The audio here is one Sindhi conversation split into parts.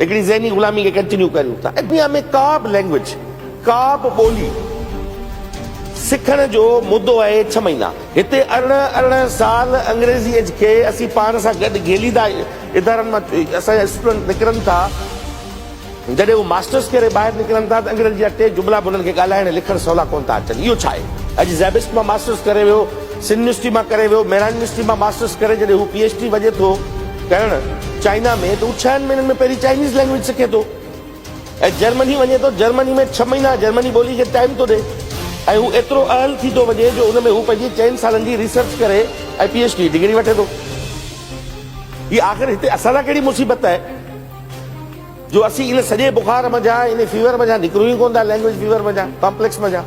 هڪڙي ذهني غلامي کي ڪنٽينيو ڪريون ٿا. دنيا ۾ ڪا به لينگويج، ڪا به ٻولي سکڻ جو مدو آهي ڇهه مهينا. هتي 18 18 سال انگريزيء کي اسين پاڻ سان گڏ گهيليندا ادارن مان اسان جا اسٽوڊنٽ نڪرن ٿا، جڏهن هو ماسٽرس ڪري ٻاهر نڪرن ٿا ته انگريزي جا ٽي جملا به انهن کي ڳالهائڻ ۽ لکڻ سولا ڪونه ٿا اچن. اهو ڇا آهي؟ اڄ زيبسٽ مان ماسٽرس ڪري ويو، سنڌ يونيورسٽي مان ڪري ويو، مهراڻ يونيورسٽي مان ماسٽرس ڪري جڏهن هو پي ايڇ ڊي وڃي ٿو ڪرڻ چائنا ۾ ته هو ڇهن مهينن ۾ پهرين چائنيز لينگويج سکي ٿو ۽ جرمني وڃي ٿو جرمني ۾ ڇهه مهينا جرمني ٻولي کي ٽائيم ٿو ڏي ۽ هو ايترو اهل ٿي ٿو وڃي جو ان ۾ هو پنهنجي چئن سالن جي ريسرچ ڪري ۽ پي ايڇ ڊي ڊگري وٺي ٿو. هي آخر هتي اسان لاء ڪهڙي مصيبت آهي؟ جو اسين ان سڄي بخار منجهان، ان فيور منجهان نڪرون ئي ڪونه ٿا، لينگويج فيور منجهان، ڪامپليڪس منجهان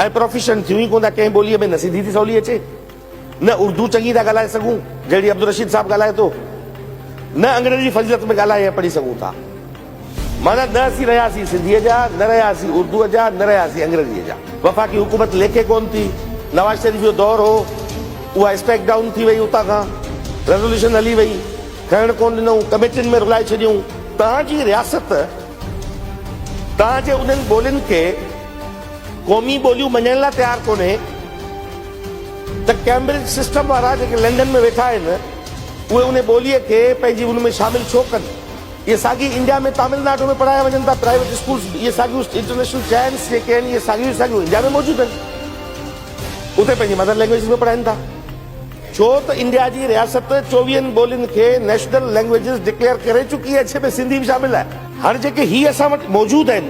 ۽ پروفيشنٽ ٿيون ئي ڪونه ٿا، ڪنهن ٻوليء ۾ نه سنڌي ٿي سولي اچي، نه اردو چڱي ٿا ڳالهائي سگهون، جهڙي عبدالرشيد صاحب ڳالهائي ٿو، نه انگريزي فضيلت ۾ ڳالهائي ۽ پڙهي سگهون ٿا. معنيٰ نه اسين رهياسين سنڌيء جا، نه رهياسين اردوء جا، نه رهياسين انگريزيء جا. وفاقي حڪومت ليکي ڪونه ٿي. نواز شريف جو دور هو، اها اسٽرائيڪ ڊائون ٿي وئي، اتان کان ريزوليوشن هلي وئي. کڻڻ ڪونه ڏنائون، ڪميٽين ۾ رلائي ڇڏيائون. توهان جي رياست توهان جي انهن ٻولين کي قومي ٻوليون مڃڻ لاء تيار ڪونهي ته ڪيمبرج سسٽم وارا جيڪي لنڊن ۾ ويٺا آهن اهي ان ٻوليء کي پنهنجي ان ۾ شامل ڇو ڪن؟ اهي ساڳي انڊيا ۾ تامل ناڊو ۾ پڙهايا وڃن ٿا پرائيويٽ اسڪولز اهي ساڳيون انٽرنيشنل چينس جيڪي آهن اهي ساڳيون ساڳيون انڊيا ۾ موجود آهن اتي پنهنجي مدر لينگويجز ۾ پڙهائين ٿا. ڇو ته انڊيا جي رياست چوويهن ٻولين کي نيشنل لينگويجز ڊڪليئر ڪري چڪي آهي جنهن ۾ سنڌي به شامل آهي. هاڻي جيڪي هي اسان وٽ موجود آهن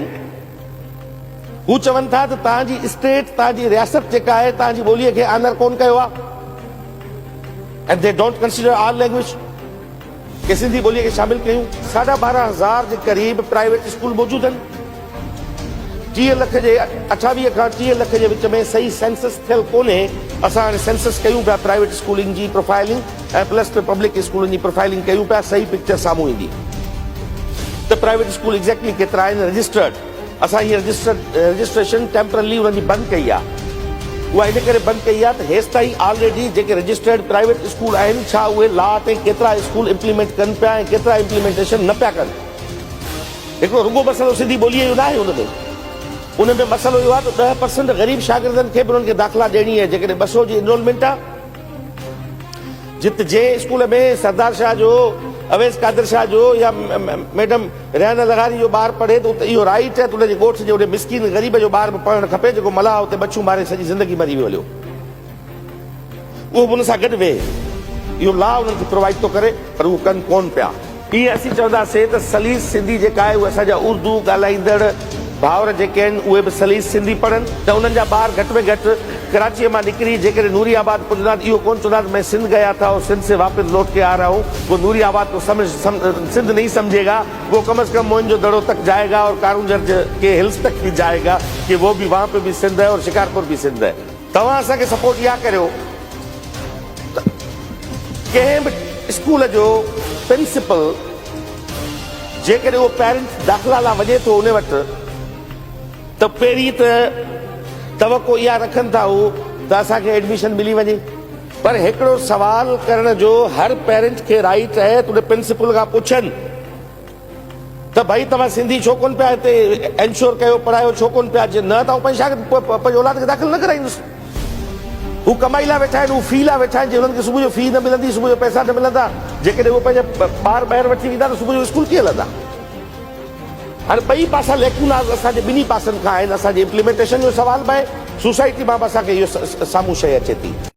هو چون ٿا ته توهان جي اسٽيٽ توهان جي رياست جيڪا آهي توهان جي ٻوليء کي آنر ڪونه ڪيو آهي and they don't consider our language کي سنڌي ٻوليء کي شامل ڪيون. ساڍا 12 هزار جي قريب پرائيويٽ اسڪول موجود آهن. 30 لک جي 28 کان 30 لک جي وچ ۾ صحيح سينسس ٿيل ڪونهي. اسان هاڻي سينسس ڪيون پيا پرائيويٽ اسڪولن جي پروفائلنگ ۽ پلس ۾ پبلڪ اسڪولن جي پروفائلنگ ڪيون پيا صحيح پڪچر سامهون ايندي ته پرائيويٽ اسڪول ايگزيڪٽلي ڪيترا آهن رجسٽرڊ. اسان هيء رجسٽريشن ٽيمپررلي انهن جي بند ڪئي آهي. اها ان ڪري بند ڪئي آهي ته هيستائين آلريڊي جيڪي رجسٽرڊ پرائيويٽ اسڪول آهن ڇا اهي لا تي ڪيترا اسڪول امپليمينٽ ڪن پيا ۽ ڪيترا امپليمينٽيشن نه پيا ڪن. هڪڙو رڳو مسئلو سنڌي ٻوليء جو ناهي ان ۾ ان ۾ مسئلو اهو آهي ته 10% غريب شاگردن کي به انهن کي داخلا ڏيڻي آهي جيڪڏهن 200 جي انرولمينٽ آهي جت جنهن اسڪول ۾ سردار شاهه جو، اويس قادر شاهه جو يا ميڊم ريحانه لغاري جو ٻار پڙهي ته اتي اهو رائيٽ آهي ته ان جي ڳوٺ جي ان مسڪين غريب جو ٻار به پڙهڻ کپي جيڪو ملاح اتي مڇون ماري سڄي زندگي مري ويو هليو اهو به ان سان گڏ ويهي. اهو لا انهن کي پرووائيڊ ٿو ڪري پر اهو ڪن ڪونه پيا. ايئن اسين چونداسين ته سليس سنڌي جيڪا آهي اهي اسان جا اردو ڳالهائيندڙ ڀائر جيڪي آهن اهي به سليس سنڌي پڙهن ته انهن جا ٻار گهٽ ۾ گهٽ ڪراچيء مان نڪري جيڪڏهن نوري آباد پڄندا ته اهو ڪونه چوندا ته مين سنڌ گيا ٿا اور سنڌ سي واپس لوٽ ڪي آ رها هون وو نوري آباد ڪو سمجھ سنڌ نهين سمجهي گا وو ڪم از ڪم موهن جو دڙو تڪ جائي گا اور ڪارونجهر ڪي هلز تڪ ڀي جائي گا ڪي وو ڀي وهان پي ڀي سنڌ هي اور شڪارپور ڀي سنڌ هي. توهان اسان کي سپورٽ اها ڪريو ته ڪنهن به اسڪول جو پرنسپل جيڪڏهن اهو پيرنٽ داخلا لاء وڃي ٿو ان وٽ ته پهرين ته توقع اها رکن ٿا هو ته اسان کي ايڊميشن ملي وڃي پر هڪڙو سوال ڪرڻ جو هر پيرنٽ کي رائيٽ آهي ته ان پرنسپل کان پڇن ته ڀائي توهان سنڌي ڇو ڪونه پيا هتي انشور ڪيو پڙهايو ڇو ڪونه پيا جي نه ته آئون پنهنجي شاگرد پنهنجي اولاد کي داخل نه ڪرائيندس هو ڪمائي لاء ويٺا آهن هو في لاء ويٺا آهن جي هنن کي صبح جو في نه ملندي صبح جو پئسا نه ملندا جيڪڏهن هو پنهنجا ٻار ٻاهر وٺي ويندا ته صبح جو اسڪول ڪيئن هلندا هاڻي ٻئي پاسا ليڪوناز اسان جي ٻنهي پاسن کان آهن اسان جي امپليمينٽيشن جو سوال به آهي سوسائٽي مان به اسان کي اهو سامهون شيء اچي ٿي.